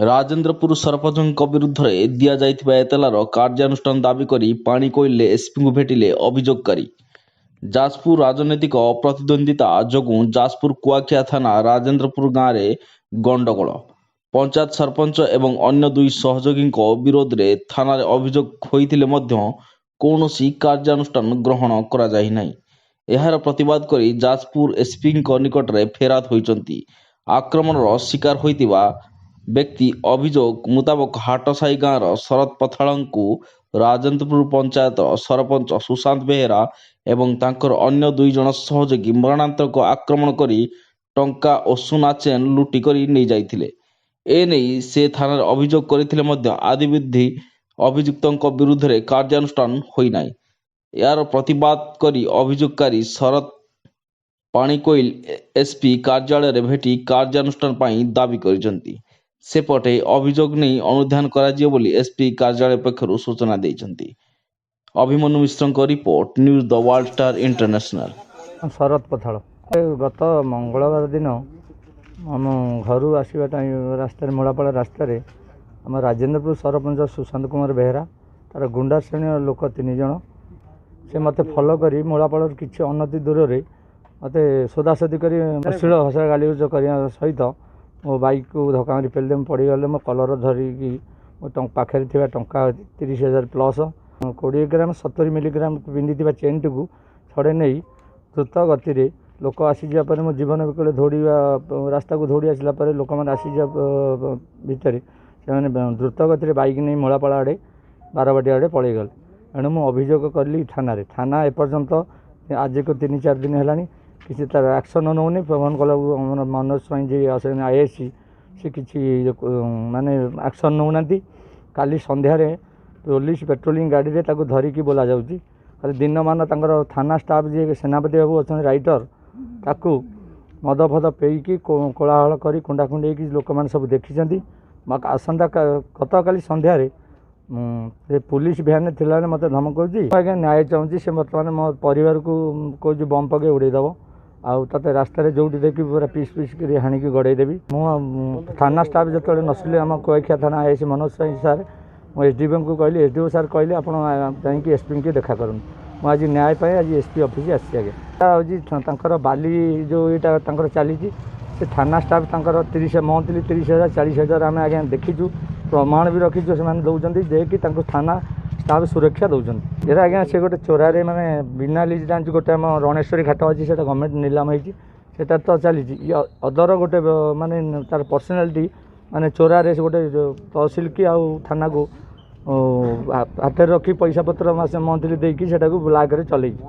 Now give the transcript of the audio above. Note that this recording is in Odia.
ରାଜେନ୍ଦ୍ରପୁର ସରପଞ୍ଚଙ୍କ ବିରୁଦ୍ଧରେ ଦିଆଯାଇଥିବା ଏତଲାର କାର୍ଯ୍ୟାନୁଷ୍ଠାନ ଦାବି କରି ପାଣିକୋଇଲିରେ ଏସ୍ପିଙ୍କୁ ଭେଟିଲେ ଅଭିଯୋଗକାରୀ। ଯାଜପୁର, ରାଜନୈତିକ ପ୍ରତିଦ୍ୱନ୍ଦ୍ୱିତା ଯୋଗୁଁ ଯାଜପୁର କୁଆଖିଆ ଥାନା ରାଜେନ୍ଦ୍ରପୁର ଗାଁରେ ଗଣ୍ଡଗୋଳ। ପଞ୍ଚାୟତ ସରପଞ୍ଚ ଏବଂ ଅନ୍ୟ ଦୁଇ ସହଯୋଗୀଙ୍କ ବିରୋଧରେ ଥାନାରେ ଅଭିଯୋଗ ହୋଇଥିଲେ ମଧ୍ୟ କୌଣସି କାର୍ଯ୍ୟାନୁଷ୍ଠାନ ଗ୍ରହଣ କରାଯାଇନାହିଁ। ଏହାର ପ୍ରତିବାଦ କରି ଯାଜପୁର ଏସ୍ପିଙ୍କ ନିକଟରେ ଫେରାଦ ହୋଇଛନ୍ତି ଆକ୍ରମଣର ଶିକାର ହୋଇଥିବା ବ୍ୟକ୍ତି। ଅଭିଯୋଗ ମୁତାବକ, ହାଟସାହି ଗାଁର ଶରତ ପଥାଳଙ୍କୁ ରାଜେନ୍ଦ୍ରପୁର ପଞ୍ଚାୟତର ସରପଞ୍ଚ ସୁଶାନ୍ତ ବେହେରା ଏବଂ ତାଙ୍କର ଅନ୍ୟ ଦୁଇ ଜଣ ସହଯୋଗୀ ମରଣାନ୍ତକ ଆକ୍ରମଣ କରି ଟଙ୍କା ଓ ସୁନା ଚେନ୍ ଲୁଟି କରି ନେଇଯାଇଥିଲେ। ଏନେଇ ସେ ଥାନାରେ ଅଭିଯୋଗ କରିଥିଲେ ମଧ୍ୟ ଆଦିବିଧି ଅଭିଯୁକ୍ତଙ୍କ ବିରୁଦ୍ଧରେ କାର୍ଯ୍ୟାନୁଷ୍ଠାନ ହୋଇନାହିଁ। ଏହାର ପ୍ରତିବାଦ କରି ଅଭିଯୋଗକାରୀ ଶରତ ପାଣିକୋଇଲି ଏସ୍ପି କାର୍ଯ୍ୟାଳୟରେ ଭେଟି କାର୍ଯ୍ୟାନୁଷ୍ଠାନ ପାଇଁ ଦାବି କରିଛନ୍ତି। ସେପଟେ ଅଭିଯୋଗ ନେଇ ଅନୁଧ୍ୟାନ କରାଯିବ ବୋଲି ଏସ୍ପି କାର୍ଯ୍ୟାଳୟ ପକ୍ଷରୁ ସୂଚନା ଦେଇଛନ୍ତି। ଅଭିମନ୍ୟୁ ମିଶ୍ରଙ୍କ report, news the world star international. ଶରତ ପଥାଳ। ଗତ ମଙ୍ଗଳବାର ଦିନ ଆମ ଘରୁ ଆସିବା ଟାଇମ୍ ରାସ୍ତାରେ, ମୂଳାପାଳ ରାସ୍ତାରେ ଆମ ରାଜେନ୍ଦ୍ରପୁର ସରପଞ୍ଚ ସୁଶାନ୍ତ କୁମାର ବେହେରା, ତାର ଗୁଣ୍ଡା ଶ୍ରେଣୀର ଲୋକ ତିନି ଜଣ, ସେ ମୋତେ ଫଲୋ କରି ମୂଳାପାଳରୁ କିଛି ଅନତି ଦୂରରେ ମୋତେ ସୋଦାସୋଦି କରି ଅଶ୍ଳୀଳ ଭାଷାରେ ଗାଳିଗୁଲଜ କରିବା ସହିତ ମୋ ବାଇକ୍କୁ ଧକ୍କା ମାରି ପେଲିଦେଇ ମୁଁ ପଡ଼ିଗଲେ। ମୋ କଲର୍ ଧରିକି ମୋ ପାଖରେ ଥିବା ଟଙ୍କା 30,000 ପ୍ଲସ୍ 20 ଗ୍ରାମ 70 ମିଲିଗ୍ରାମ ପିନ୍ଧିଥିବା ଚେନ୍ଟିକୁ ଛଡ଼େଇ ନେଇ ଦ୍ରୁତ ଗତିରେ ଲୋକ ଆସିଯିବା ପରେ, ମୋ ଜୀବନ ବିକଳରେ ଦୌଡ଼ିବା ରାସ୍ତାକୁ ଦୌଡ଼ି ଆସିଲା ପରେ, ଲୋକମାନେ ଆସିଯିବା ଭିତରେ ସେମାନେ ଦ୍ରୁତ ଗତିରେ ବାଇକ୍ ନେଇ ମୂଳାପାଳ ଆଡ଼େ, ବାରବାଟୀ ଆଡ଼େ ପଳେଇଗଲେ। ଏଣୁ ମୁଁ ଅଭିଯୋଗ କଲି ଥାନାରେ। ଥାନା ଏପର୍ଯ୍ୟନ୍ତ ଆଜିକୁ 3-4 ଦିନ ହେଲାଣି କିଛି ତା'ର ଆକ୍ସନ୍ ନେଉନି। ଫୋନ୍ କଲାକୁ ଆମର ମନୋଜ ସ୍ୱାଇଁ ଯିଏ ଅଛନ୍ତି ଆଇଆଇସି, ସେ କିଛି ମାନେ ଆକ୍ସନ୍ ନେଉନାହାନ୍ତି। କାଲି ସନ୍ଧ୍ୟାରେ ପୋଲିସ ପେଟ୍ରୋଲିଂ ଗାଡ଼ିରେ ତାକୁ ଧରିକି ବୋଲା ଯାଉଛି। ଖାଲି ଦିନମାନ ତାଙ୍କର ଥାନା ଷ୍ଟାଫ୍ ଯିଏ ସେନାପତି ବାବୁ ଅଛନ୍ତି ରାଇଟର, ତାକୁ ମଦ ଫଦ ପେଇକି କୋଳାହଳ କରି କୁଣ୍ଡାକୁଣ୍ଡି ହେଇକି ଲୋକମାନେ ସବୁ ଦେଖିଛନ୍ତି। ଆସନ୍ତା ଗତକାଲି ସନ୍ଧ୍ୟାରେ ସେ ପୋଲିସ ଭ୍ୟାନରେ ଥିଲାବେଳେ ମୋତେ ଧମକ କରୁଛି। ଆଜ୍ଞା, ନ୍ୟାୟ ଚାହୁଁଛି। ସେ ବର୍ତ୍ତମାନ ମୋ ପରିବାରକୁ କହୁଛି ବମ୍ ପକେଇ ଉଡ଼େଇଦେବ, ଆଉ ତୋତେ ରାସ୍ତାରେ ଯେଉଁଠି ଦେଖିବି ପୁରା ପିସ୍ ପିସ୍ କରି ହାଣିକି ଗଡ଼େଇ ଦେବି। ମୁଁ ଥାନା ଷ୍ଟାଫ୍ ଯେତେବେଳେ ନସିଲେ, ଆମ କୁଆଖିଆ ଥାନା ଆଇଆଇସି ମନୋଜ ସ୍ୱାଇଁ ସାର୍, ମୁଁ ଏସ୍ଡିପିଓଙ୍କୁ କହିଲି। ଏସ୍ ଡି ଓ ସାର୍ କହିଲେ, ଆପଣ ଯାଇକି ଏସ୍ପିଙ୍କୁ ଦେଖା କରନ୍ତୁ। ମୁଁ ଆଜି ନ୍ୟାୟ ପାଇଁ ଆଜି ଏସ୍ ପି ଅଫିସ୍ ଆସିଛି ଆଜ୍ଞା। ହେଉଛି ତାଙ୍କର ବାଲି ଯେଉଁ ଏଇଟା ତାଙ୍କର ଚାଲିଛି, ସେ ଥାନା ଷ୍ଟାଫ୍ ତାଙ୍କର 30 ମନ୍ଥଲି 30,000, 40,000 ଆମେ ଆଜ୍ଞା ଦେଖିଛୁ, ପ୍ରମାଣ ବି ରଖିଛୁ। ସେମାନେ ଦେଉଛନ୍ତି ଯେ କି ତାଙ୍କୁ ଥାନା ଷ୍ଟାଫ୍ ସୁରକ୍ଷା ଦେଉଛନ୍ତି। ଏଇଟା ଆଜ୍ଞା ସେ ଗୋଟେ ଚୋରାରେ ମାନେ ବିନା ଲିଜ୍ ଜାଣିଛୁ। ଗୋଟେ ଆମ ରଣେଶ୍ୱରୀ ଘାଟ ଅଛି, ସେଇଟା ଗଭର୍ଣ୍ଣମେଣ୍ଟ ନିଲାମ ହେଇଛି, ସେଇଟା ତ ଚାଲିଛି। ଇଏ ଅଦର ଗୋଟେ ମାନେ ତାର ପର୍ସନାଲିଟି ମାନେ ଚୋରାରେ ସେ ଗୋଟେ ତହସିଲ କି ଆଉ ଥାନାକୁ ହାତରେ ରଖି ପଇସା ପତ୍ର ମାସେ ମନ୍ଥଲି ଦେଇକି ସେଟାକୁ ବ୍ଲାକ୍ରେ ଚଲେଇଛି।